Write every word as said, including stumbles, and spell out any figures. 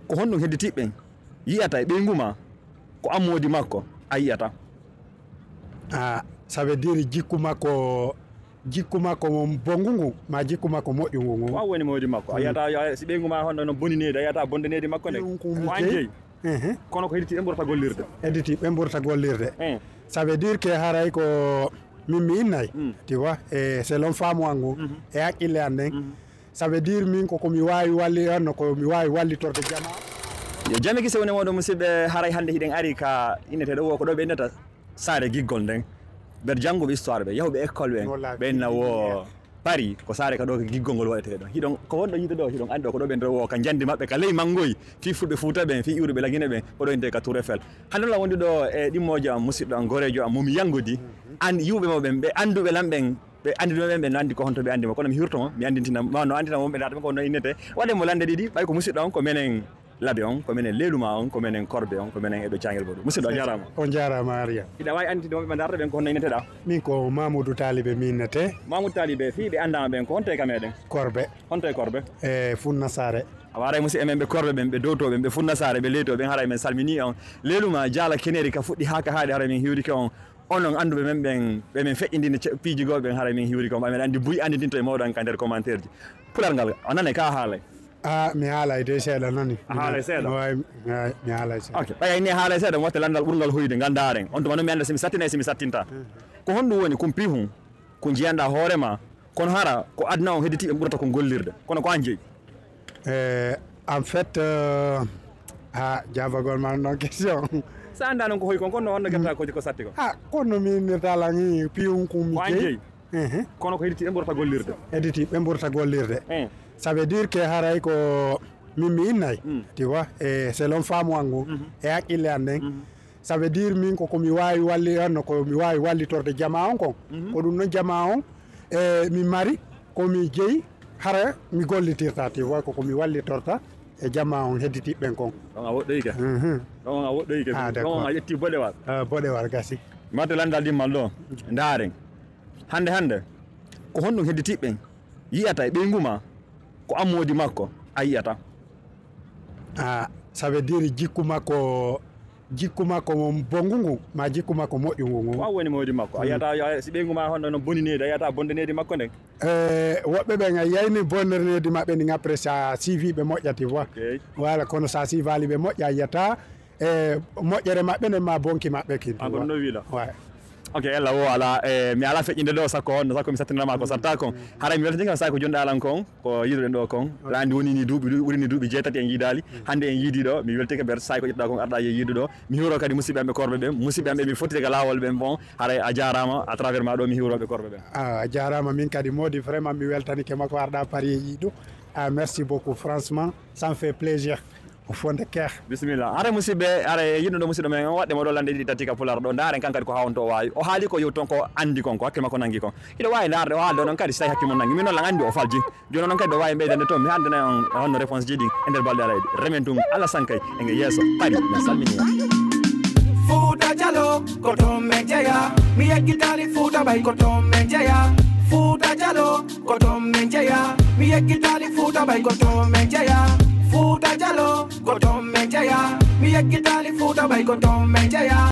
Ko honɗum hedditiiɓe ɓen yi'ata e ɓeyngu maa ko an moodi makko a yi'ata? Ah, ça veut dire jikku makko, jikku makko mo bonngu ngu, ma jikku makko moƴƴu ngu ngu. Ko an woni moodi makko. A yi'ata, a, si ɓeyngu maa honno no boni needi, a yi'ata bonde needi makko nde. Ɗum ko mi Ko an jeyi. Jeyi. Ehe. Kono ko hedditiiɓe ɓen ɓurata gollirde. Hedditiiɓe ɓen ɓurata gollirde. Eh. Ça veut dire que haray ko min mi innay, Mm. tu vois, e selon faamu an ngu, Mhm. e hakkille an nden. Mhm. Ça veut dire min ko ko mi waawi walli on, ko mi waawi wallitorde jamaa. Yo jam e kisiyee wone mooɗon musidɓe, haray hannde hiɗen ari ka inneteeɗo wo ko ɗo ɓe innata saare giggol nden. Ɓe jannguɓe histoire ɓe, yahuɓe école ɓen, Wallaahi. ɓen na wo Paris, ko saare ka ɗo ko giggol ngol waɗetee ɗon. Hiɗon, ko wonɗo yiide ɗo, hiɗon anndi ɗo ko ɗo ɓe nder wo ka njanndi maɓɓe, ka ley manngoy, fii fulɓe Fuuta ɓen, fii iwruɓe Lagine ɓen, ko ɗo innetee ka Tour Eiffel. Hannde non wonde ɗo e ɗimmoojam musidɗo am, goreejo am, mo mi yanngodi, Mhm. an-, yiwɓe mo ɓen, ɓe annduɓe lan ɓen, ɓe anndino ɓen, ɓe no anndi ko honto ɓe anndi mo. Kono mi hirto mo, mi anndintina ma, no anndina mo, ɓe naata ɓen ko no innetee. Waɗen mo lannde ɗiɗi, ɓay ko musidɗo on, ko menen Labe on, ko menen Leeluma on, ko menen Korbe on, ko menen e ɗo Caangel Bodu. Musidɗo, a jaaraama. On jaaraama, Ariya. Hiɗa waawi anndinde mo ɓe ndarata ɓen ko honno inneteɗaa? Min ko Mamoudou Talibé mi innetee. Mamoudou Talibé, fii ɓe anndaama ɓen, ko honto e ka meɗen? Korbe. Honto e Korbe? E Funna Saare. A waaray musidɓe men ɓe Korbe ɓen, ɓe Dowto ɓen, ɓe Funna Saare, ɓe Leyto ɓen, haray men salminii on. Leeluma Jaala Keneeri ka fuɗɗi haa ka haaɗi, haray men hiwrike on. Onon annduɓe men ɓen, ɓe men feƴƴindini ce-, piiji goo ɓen, haray min hiwri ko, ɓay men anndi buy anndintinto e mooɗon ka nder commentaire ji. Pular ngal, a nanay ka haalay? Ah, mi haalay de seeɗa nani. A haalay seeɗa? Way, way, mi haalay seeɗa. Ok, ɓay a inni haalay seeɗa, mi watta lanndal ɓurngal hoyde, ngal ndaaren. On tuma non mi annda si mi sattinay, si mi sattinta. Mhm. Ko honɗum woni kumpihun, ko njiyanɗaa hoore maa, kono hara ko aduna on hedditiiɓe ɓurata kon gollirde. Kono ko an jeyi. Eh, en fait, euh, ah, jaabagol ma non question. Sa annda non ko hoy kon, kono honno gatta ko, ko satti ko? Ah, kono mi innirta lan i piyun kum Ko an jeyi. Jeyi. Mhm. Kono ko hedditiiɓe ɓurata gollirde. Hedditiiɓe ɓen ɓurata gollirde. Eh. Ça veut dire que haray ko min mi innay, Mm. tu vois, e selon faamu an ngu, Mhm. e hakkille an nden. Mhm. Ça veut dire min ko ko mi waawi walli on, ko mi waawi wallitorde jamaa on kon. Mhm. Ko ɗum non jamaa on, e mi mari, ko mi jeyi, hara mi gollitirta, tu vois, ko ko mi wallitorta e jamaa on hedditiiɓe ɓen kon. Ɗon a woɗɗoyike. Mhm. Ɗon a woɗɗoyike. Ah, Ɗon d'accord. A ƴetti boɗewal. Ah, boɗewal gasi. Mate lanndal dimmal ɗo. Ndaaren. Hannde, hannde, ko honɗum hedditiiɓe ɓen yi'ata e ɓeyngu maa ko an moodi makko a yi'ata? Ah, ça veut dire jikku makko, jikku makko mo bonngu ngu, ma jikku makko moƴƴu ngu ngu. Ko an woni moodi makko. A Mm. yi'ata, a, si ɓeyngu maa honno no boni needi, a yi'ata bonde needi makko nden? Eh, woɓɓe ɓen a yiyayni bonde needi maɓɓe ndin, après sa siivi ɓe moƴƴa, tu vois. Ok. Voilà, kono sa siivaali ɓe moƴƴa, a yi'ata, e moƴƴere maɓɓe nden ma bonki maɓɓe kin, tu vois. Ah, kono no wiɗa. Ouais. Ok, ella wo ala, e, mi ala feƴƴinde ɗo, sakko honno, sakko mi sattinanama ko satta kon. Haray mi weltanii kam, sakko jonɗa lan kon, ko yiɗuɗen ɗo kon. Aɗa anndi woni ni duuɓi, ɗu-, ɓuri ni duuɓi jeetati en yiidaali. Hannde en yiidi ɗo, mi weltike ber sakko ƴettuɗa kon, arɗa e yiidu ɗo. Mi hiwro kadi musidɓe am ɓe Korbe ɓen, musidɓe am ɓe mi fottiri ka laawol ɓen bon. Haray a jaaraama, à travers ma ɗo mi hiwro ɓe Korbe ɓen. Ah, a jaaraama, min kadi moodi, vraiment mi weltanike ma ko arɗa Paris e yiidu. Ah, merci beaucoup, franchement, ça me fait plaisir. O fonde keex. Bisimilla. Hare musidɓe, hare yiɗuɗo musidɗo men, on waɗde mo ɗo lande ɗiɗi tati ka pular ɗo. Ndaaren kan kadi ko hawonto o waawi. O haali ko yewti ton ko anndi kon, ko hakkille makko nangi kon. Hiɗo waawi ndaarde, o haalde onon kadi si tawi hakkille mon nangi. Min noon lan anndi o falji. Jooni onon kadi ɗo waawi ɓeydande toon. Mi haaldanay on honno réponse ji ɗin e nder balɗe aray ɗi. Remen tun Allah sankay. E nge yeeso. Paris. Mi salmini. Fuuta Jalo, ko toon men jeyaa. Mi yeggitaali Fuuta Bay, ko toon men jeyaa. Fuuta Jalo, ko toon men jeyaa. Mi yeggitaali Fuuta Bay, ko toon men jeyaa. Fuuta Jalo, ko toon men jeyaa. Mi yeggitaali Fuuta Bay, ko toon men jeyaa.